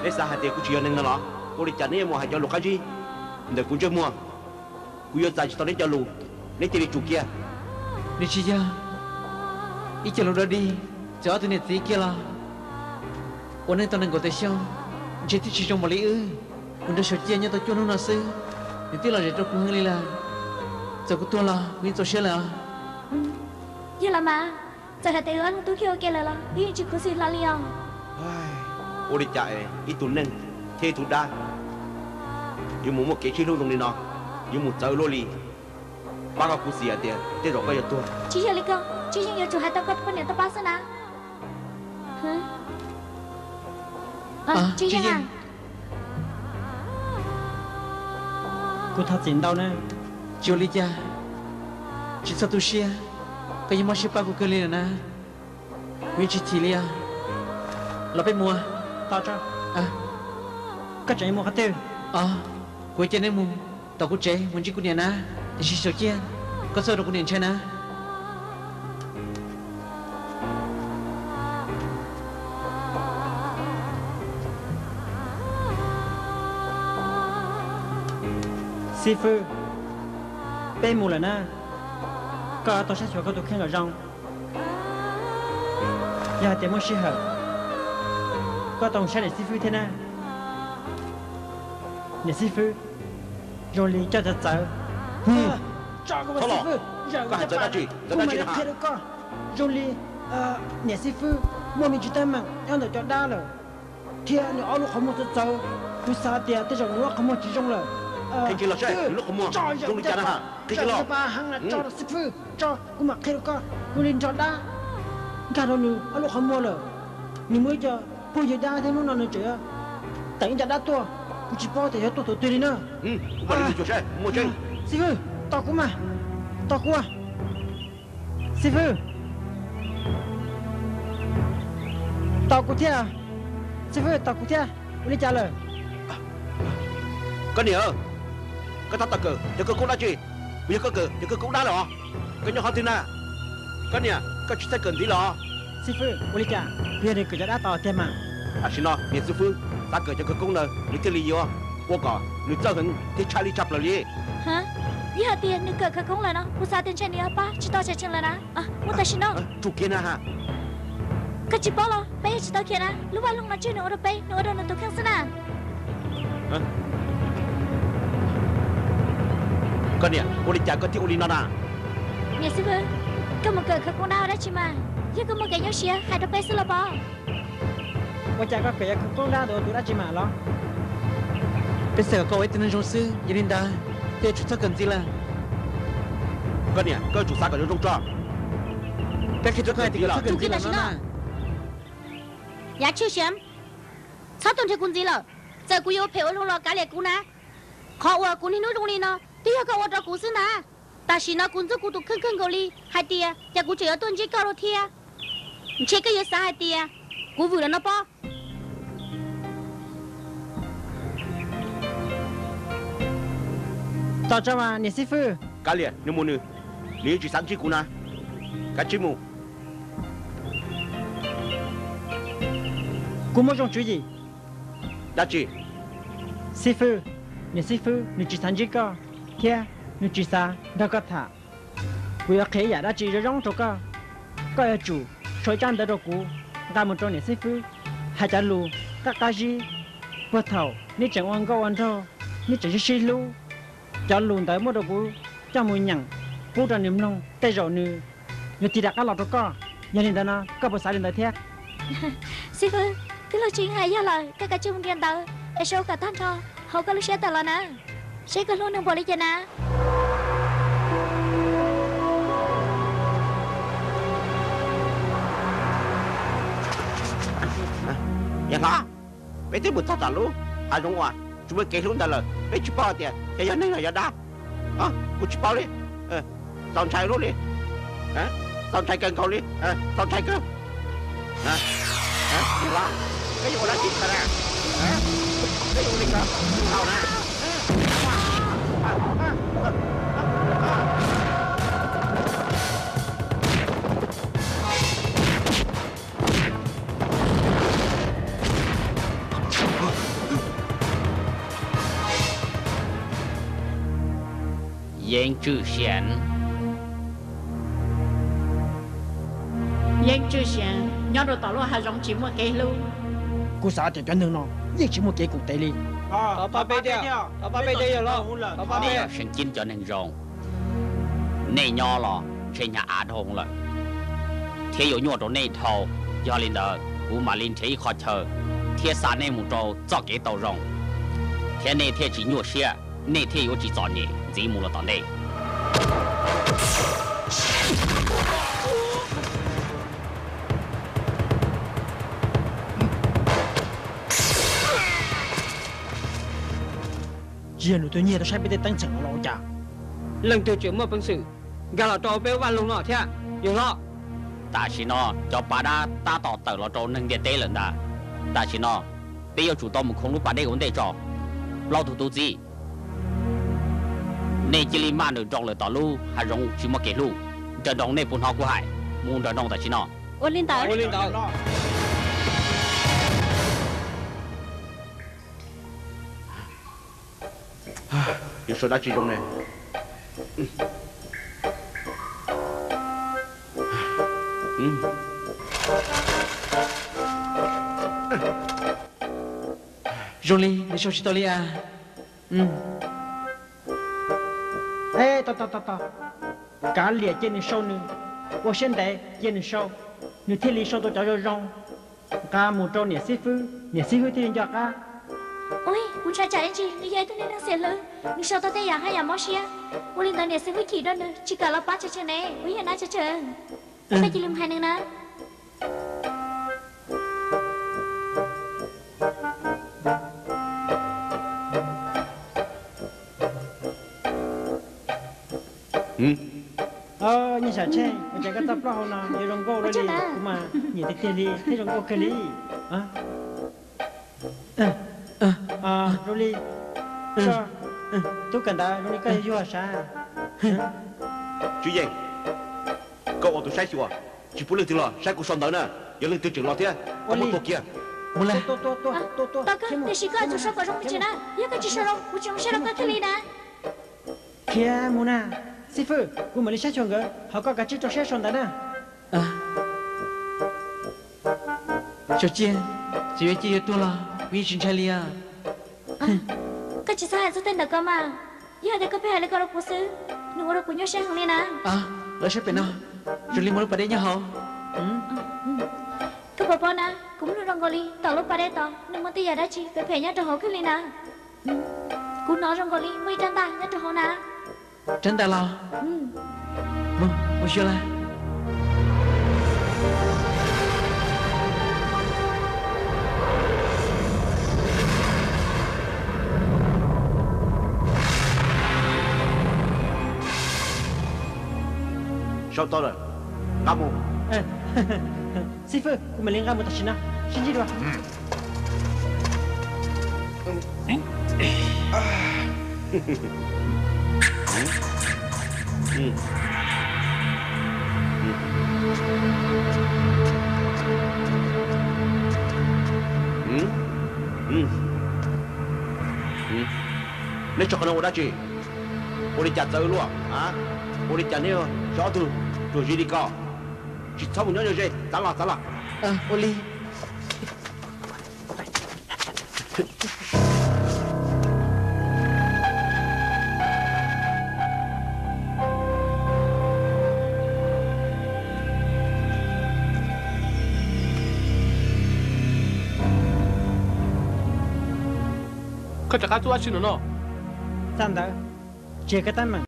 Neb xav hais tias kuv tsis yog neeg no los? Ua li cas neb yuav mus hais cov lus qab zib ntawm kuv ntsej muag? Kuv yuav txais tsis tau neb cov lus, neb cia li tsum kiag. Nws tsis yog ib co lus dog dig, txawm ob tug niam txiv kiag los ua neej tau nees nkaum tawm xyoo, ntshe twb tsis zoo npaum li wb. Kuv nrog Suav Ciaj nyob tau cuaj hnub no xwb, nws twb lom zem rau kuv heev li lawm. Txawm kuv tuag los kuv yeej txaus siab lawm os. Yog los mas, txawm hais tias wb ob leeg tub khiav ua ke lawm los wb yeej tsis khuv xim hlo li os. Ua li cas es ib tug neeg thiab ib tug dab yuav mus muaj kev sib hlub zoo li no, yuav mus txawv luaj li? Pab koj khuv xim hais tias tej zaum koj yuav tuag. Tsis yog li ko, tsis yeej yuav tsum hais tau koj tus poj niam tau pab xwb na. Tsis yeej. Kuv thov txim ntau na. Tsis ua li cas, tsis txhob tu siab, koj yeej mob siab pab kuv kawg li lawm na. Kuv yeej tsis chim li os. Los peb mus. Koj tseem yuav mus qhov twg? Kuv cia neb mus tom kuv tsev mus ntsib kuv niam na, tiam sis Suav Ciaj, koj txhob ua rau kuv niam ntshai na. Xib fwb, peb mus lawm na, koj tau saib xyuas koj tus kheej kom zoo. Yog hais tias muaj sij hawm, koj tau saib niam xib fwb thiab na. Niam xib fwb, zoo li coj txawv txawv. Tso kuv mas xib fwb, koj hais txawv dab tsi? Kuv mam li qhia rau koj. Zoo li niam xib fwb muaj me ntsis teeb meem nyob ntawm cov dab lawm, thiab nws ob lub qhov muag txawv txawv. Kuv xav tias tej zaum nws ob qhov muag tsis zoo lawm. Qhia kiag los saib nws lub qhov muag zoo li cas na. Qhia kiag los. Tso xib fwb, tso kuv mam qhia rau koj. Zoo li nrog dab nkag rau nws ob lub qhov muag lawm. Nws muaj ib co pog yawg dab thiab hnub no nws tseem teem ib co dab tuaj, kuv tsis paub tias yog tuaj thaum twg li na. Xib fwb, tos kuv mas, tos kuv. Xib fwb, tos kuv thiab. Xib fwb, tos kuv thiab. Ua li cas lawm? Koj niam, koj tab tom kawm cov khawv koob dab tsi? Puas yog koj kawm cov khawv koob dab lawm os? Koj nyob qhov twg na? Koj niam, koj tsis txhob kawm ntxiv lawm os. Xib fwb, ua li cas? Puas yog nws kawm cov dab tos tiag mas? Tam sim no niam xib fwb xav kawm cov khawv koob ntawd nws thiaj li yuav ua kom nws txawj heev thiab tshaj lij tshaj plaws li. Yog hais tias nws kawm khawv koob lawm no kuv xav tias ntshe nws yuav pab tsis tau tsam tseem lawm na. Muab tam sim no. Tsum kiag na. Koj tsis paub los peb yuav tsis tau khiav na. Lub vaj loog no tseg nws ua rau peb, nws ua rau nws tus kheej xwb na. Koj niam, ua li cas koj thiaj ua li no na? Niam xib fwb, koj mus kawm khawv koob dab ua dab tsi mas? Yog koj muaj kev nyuaj siab hais rau peb xwb los pov. Ua cas koj kawm yog khawv koob dab ua tus dab tsi mas los? Peb xav kom koj ua ib tug neeg zoo xwb, yog li ntawd koj yuav tsum txhob kawm ntxiv lawm. Koj niam, koj yuav tsum xav kom zoo zoo tso. Peb qhia rau koj hais tias koj txhob kawm ntxiv lawm no na. Yav tshwj xiam, txhob tuaj nrhiav kuv ntxiv lawm. Txawm kuv yuav ua phem ua loo los kav liam kuv na. Qhov uas kuv niaj hnub zoo li no twb yog koj ua rau kuv xwb na. Tam sim no kuv ntxub kuv tus kheej kawg nkaus li hais tias cas kuv tseem yuav tuaj ntsib koj dua thiab. Ntshe koj yuav xav hais tias kuv vwm lawm no pob. Tos tso mas niam xib fwb. Kav liam, nws mus nws, nws yeej tsis xav ntsib kuv na. Kav tsij mus. Kuv muaj zoo tswv yim. Dab tsi? Xib fwb, niam xib fwb nws tsis xav ntsib koj, thiab nws tsis xav nrog koj tham. Kuv yuav qhia ib yam dab tsi zoo zoo rau koj. Koj yuav tsum sau ib tsab ntawv rau kuv, nqa mus rau niam xib fwb, hais cov lus qab qab zib, puag thaum neb tseem ua nkauj ua nraug, neb tseem sib sib hlub. Cov lus ntawd muab rau kuv coj mus nyeem pub rau nws mloog, tej zaum nws yuav tig rov qab los rau koj. Yog li ntawd no koj puas xav li ntawd thiab? Xib fwb, tij laug Tsis hais yog lawm, koj kav tsij mus nrhiav ntawv es sau kom tag nrho hauv koj lub siab tawm los na, seb koj hlub nws npaum li cas na. Yawg hlob, peb twb mus txog tom lub hav zoov uas tsis muaj kev hlub ntawd lawm, peb tsis paub hais tias ces yog neeg los yog dab. Kuv tsis paub li, txaus ntshai luaj li, txaus ntshai kawg nkaus li, txaus ntshai kawg. Yawg hlob, peb yuav ua dab tsi tau na? Peb yuav ua li ko tau na? Yeeb Tswj Siav. Yeeb Tswj Siav nyob rau tom lub hav zoov tsis muaj kev hlub. Kuv xav tias cov neeg no yeej tsis muaj kev koom tes li. Nej yog seev ceeb cov neeg zoo, nej nyob los ntshe hnyav av dhau lawm, thiab yuav nyuaj rau nej dhau. Yog li ntawd kuv mam li nrhiav ib qho chaw thiab xa nej mus rau txoj kev tau zoo, thiab nej thiaj tsis nyuaj siab, nej thiaj yuav tsis txom nyem ntxiv mus los tom ntej. Tsis yog nws tus nyiag tau saib peb tej teeb txheem no los ua cas? Leej twg tseem muaj peev xwm nkag los rau peb lub vaj loog no thiab, yawg hlob? Tam sim no cov pas dab tab tom tawm los rau neeg ntiaj teb lawm ntag. Tam sim no peb yuav tsum tau mus khoov lub pas dej ua ntej tso. Plaub tug tub txib, nej cia li maj nrawm nroos lawm tom lub hav zoov tsis muaj kev hlub. Nrawm nroos, nej puas hnov kuv hais? Mus nrawm nroos tam sim no. Ua li ntawd. Yuav sau dab tsi zoo ne? Zoo li nws sau tsis tau li as. Tos tos tos tos, kav liam cia nws sau, nws ua siab ntev cia nws sau, nws thiaj li sau tau cov zoo zoo. Nqa mus rau niam xib fwb, niam xib fwb thiaj li nco qab. Ua, kuv ntshai tsam ib ntsis nws yog ib tug neeg xiam hlwb, nws sau tau tej yam haj yam mob siab. Ua li ntawd niam xib fwb chim rau nws tsis kam los pab tsawg tsawg ne, kuv yog nab tsawg tsawg. Koj cia li mus hais nws na. Nyiaj Sam Tsheej, ua cas koj txoj plaub hau no yuav zoo nkauj luaj li, kuv mas nyiam tiag tiag li thiab zoo nkauj kawg li. Zoo li, tub kawm ntawv zoo li koj yuag yuag sav. Tswv Yeej, koj ua tus saib xyuas, tsis pub leej twg los saib kuv sau ntawv na. Yog leej twg tseem los thiab koj muab tua kiag. Mus lawm. Tau kawg, tiam sis koj yuav tsum sau kom zoo me ntsis na, yog koj tsis sau zoo kuv tsis zoo siab rau koj thiaj li na. Khiav mus na, xib fwb, kuv mam li saib xyuas nkawd, ho koj kav tsij rau siab sau ntawv na. Tsuas cia, txawm yuav ciaj yuav tuag los kuv yeej tsis ntshai li os. Koj tsis txhob hais txog tej ntawm ko mas, yog hais tias koj pheej hais li ko rau kuv xwb, nws ua rau kuv nyuaj siab heev li na. Lawv sab pem no, zoo li muaj lub pas dej nyob hauv. Koj puas paub na, kuv mloog zoo nkaus li tom lub pas dej tod nws muaj tej yam dab tsi phem phem nyob rau hauv kawg li na. Kuv hnov zoo nkaus li muaj ib rab ntaj nyob rau hauv na. Rab ntaj los? Mus, mus xyuas lawm. Sau tau lawm, nqa mus. Xib fwb, kuv mam li nqa mus tam sim no, sib ntsib dua. Neb tso qhov no ua dab tsi? Ua li cas txawv luaj? Ua li cas neb tso ob tug ruam zis li ko? Tsis txhob mus nyob nyob ze, txav los, txav los. Ua li. Koj rov qab txuj dab tsi no no? Txaj ntawd, tsis yog koj teeb meem.